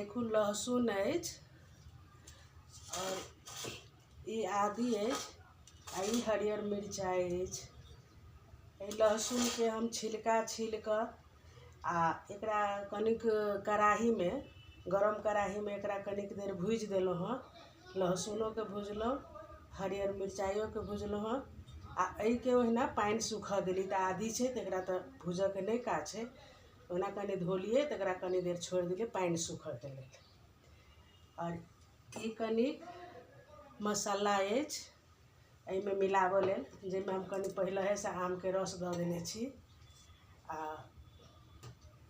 देखू लहसुन अछि आओर ई आदी अछि आ ई हरियर मिरचाइ अछि। एहि लहसुनके हम छिलका छील कऽ आ एकरा कनिक कड़ाहीमे, गरम कड़ाहीमे एकरा कनिक देर भूजि देलहुँ हँ। लहसुनोके भुजलहुँ, हरियर मिरचाइयोके भुजलहुँ हँ आ एहिके ओहिना पानि सूखऽ देली। तऽ आदी छै तऽ एकरा तऽ भूजऽके नहि काज छै, ओहिना कनि धोलियै तऽ एकरा कनि देर छोड़ि देलियै पानि सूखऽके लेल। आओर ई कनिक मसाला अछि एहिमे मिलाबऽ लेल, जाहिमे हम कनि पहिलहेसँ आमके रस दऽ देने छी। आ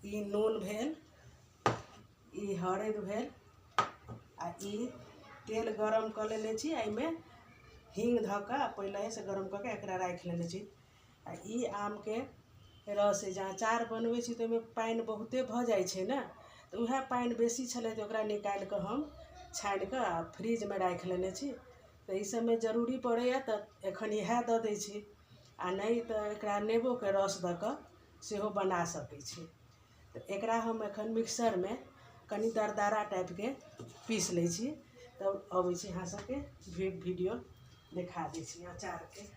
ई नून भेल, ई हरदि भेल आ ई तेल गरम कऽ लेने छी। एहिमे हींग धऽ कऽ आ पहिलहेसँ गरम कऽ कऽ एकरा राखि लेने छी। आ ई आमके रस अछि। जे अँचार बनबै छी तऽ ओहिमे पानि बहुते भऽ जाइ छै ने, तऽ उएह पानि बेसी छलै तऽ ओकरा निकालि कऽ हम छानि कऽ आ फ्रिजमे राखि लेने छी। तऽ ई सबमे जरूरी पड़ैए तऽ एखन इएह दऽ दै छी, आ नहि तऽ एकरा नेबोके रस दऽ कऽ सेहो बना सकै छी। तऽ एकरा हम एखन मिक्सरमे कनि दरदरा टाइपके पीस लै छी, तब अबै छी अहाँ सबके वीडियो देखा दै छी अँचारके।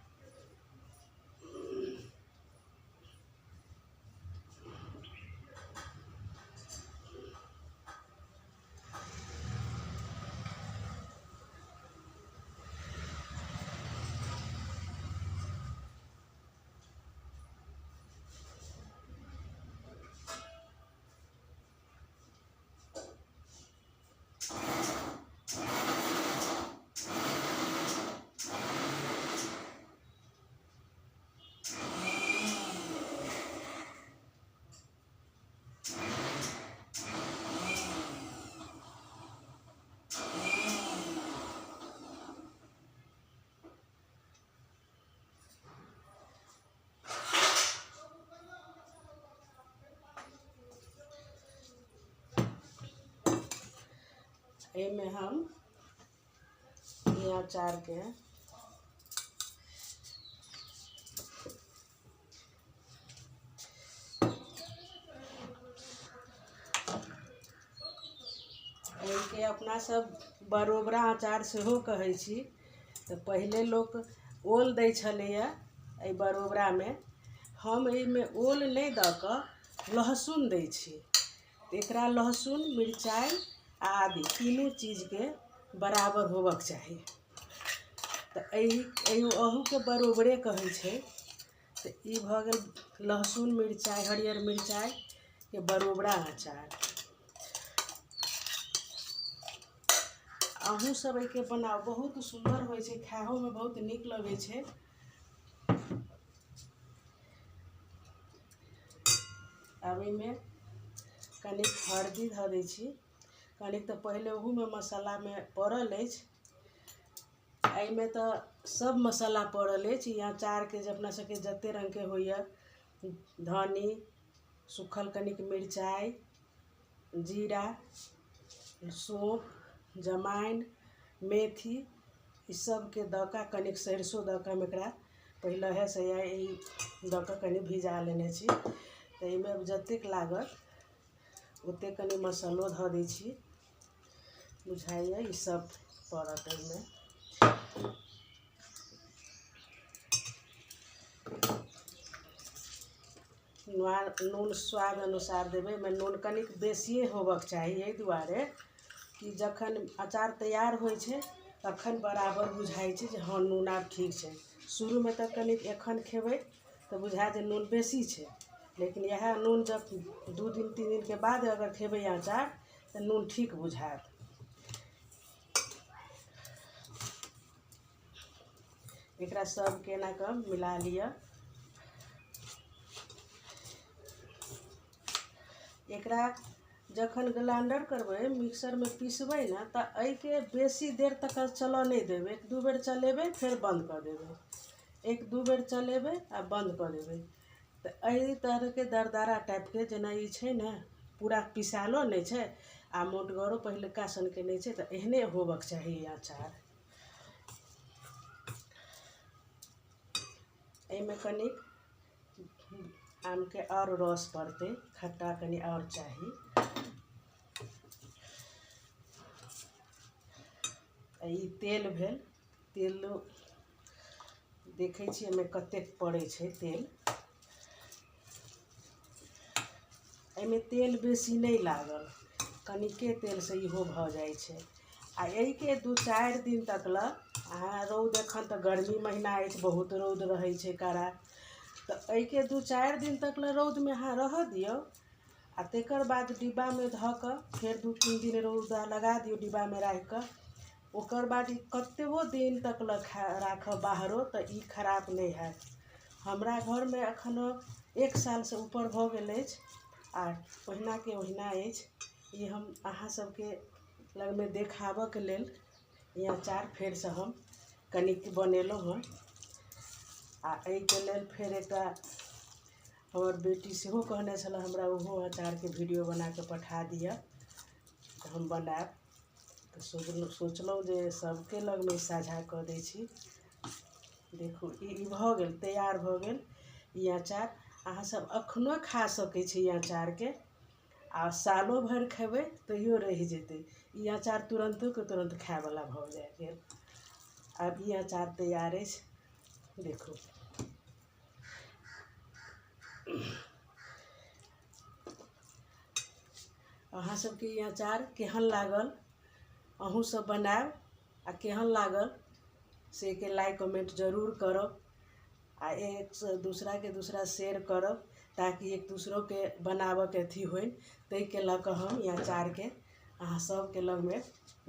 एहिमे हम ई अचारके एहिके अपना सब बरोबरा अचार सेहो कहै छी। तऽ पहिले लोक ओल दै छलैए एहि बरोबरामे, हम एहिमे ओल नहि दऽ कऽ लहसुन दै छी। एकरा लहसुन, मिरचाइ आ आदी तीनू चीजके बराबर होबक चाही। तऽ एहि एहि अहूके बरोबरे कहै छै। तऽ ई भऽ गेल लहसुन, मिरचाइ, हरियर मिरचाइके बरोबरा अचार। अहूँ सब एहिके बनाउ, बहुत सुन्दर होइ छै, खाइयोमे बहुत नीक लगै छै। आब एहिमे कनिक हरदि धऽ दै छी, कनिक तऽ पहिले ओहूमे मसालामे पड़ल अछि। एहिमे तऽ सब मसाला पड़ल अछि। ई अचारके जे अपना सबके जते रङ्गके होइए, धनी, सुखल कनिक मिरचाइ, जीरा, सौंफ, जमाइन, मेथी, ई सबके दऽ कऽ कनिक सरिसो दऽ कऽ हम एकरा पहिलहेसँ ई दऽ कऽ कनि भिजा लेने छी। तऽ एहिमे जतेक लागत ओतेक कनि मसालो धऽ दै छी। बुझाइए ई सब पड़त एहिमे। नून स्वाद अनुसार देबै। एहिमे नून कनिक बेसिए होबक चाही, एहि दुआरे कि जखन अचार तैयार होइ छै तखन बराबर बुझाइ छै जे हँ नून आब ठीक छै। शुरूमे तऽ कनिक एखन खेबै तऽ बुझायत जे नून बेसी छै, लेकिन इएह नून जब 2 दिन 3 दिनके बाद अगर खेबै अचार तऽ नून ठीक बुझायत। एकरा सबके एना कऽ मिला लिअ। एकरा जखन ग्राइंडर करबै, मिक्सरमे पिसबै ने, तऽ एहिके बेसी देर तक चलऽ नहि देबै। 1-2 बेर चलेबै, फेर बन्द कऽ देबै। 1-2 बेर चलेबै आ बन्द कऽ देबै। तऽ एहि तरहके दरदरा टाइपके जेना ई छै ने, पूरा पिसायलो नहि छै आ मोटगरो पहिलुका सनके नहि छै, तऽ एहने होबक चाही ई अचार। एहिमे कनिक आमके आओर रस पड़तै, खट्टा कनि आओर चाही। आ ई तेल भेल। तेल देखै छी एहिमे कतेक पड़ै छै तेल। एहिमे तेल बेसी नहि लागल, कनिके तेलसँ इहो भऽ जाइ छै। आ एहिके 2-4 दिन तक लए अहाँ रौद, एखन तऽ गर्मी महीना अछि, बहुत रौद रहै छै कड़ा, तऽ एहिके 2-4 दिन तक लए रौदमे अहाँ रहऽ दियौ आ तकर बाद डिब्बामे धऽ कऽ फेर 2-3 दिन रौदा लगा दियौ डिब्बामे राखिकऽ। ओकर बाद ई कतेको दिन तक लए राखब बाहरो तऽ ई खराब नहि हैत। हमरा घरमे एखनो 1 सालसँ ऊपर भऽ गेल अछि आ ओहिनाके ओहिना अछि। ई हम अहाँ सबके लगमे देखाबऽके लेल ई अचार फेरसँ हम कनिक बनेलहुँ हँ। आ एहिके लेल फेर एकटा हमर बेटी सेहो कहने छलै हमरा, ओहो अचारके वीडियो बनाकऽ पठा दिअ तऽ हम बनायब। तऽ सोचलहुँ जे सबके लगमे साझा कऽ दै छी। देखू ई भऽ गेल, तैयार भऽ गेल ई अचार। अहाँ सब अखनो खा सकै छी ई अचारके, आ सालो भरि खेबै तैयो रहि जेतै। ई अचार तुरन्तोके तुरन्त खायवला भऽ जाइ गेल। आब ई अचार तैयार अछि। देखू अहाँ सबके ई अचार केहन लागल, अहूँ सब बनायब आ केहन लागल से के लाइक कमेंट जरूर करब आ एक दूसरा के दूसरा शेयर करब ताकि एक दूसरों के बनाबऽ के अथी होय। ताहिके लऽ कऽ हम ई अचारके अहाँ सबके लगमे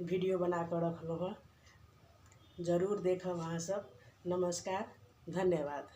वीडियो बना कऽ रखलहुँ हँ। जरूर देखब अहाँ सब। नमस्कार, धन्यवाद।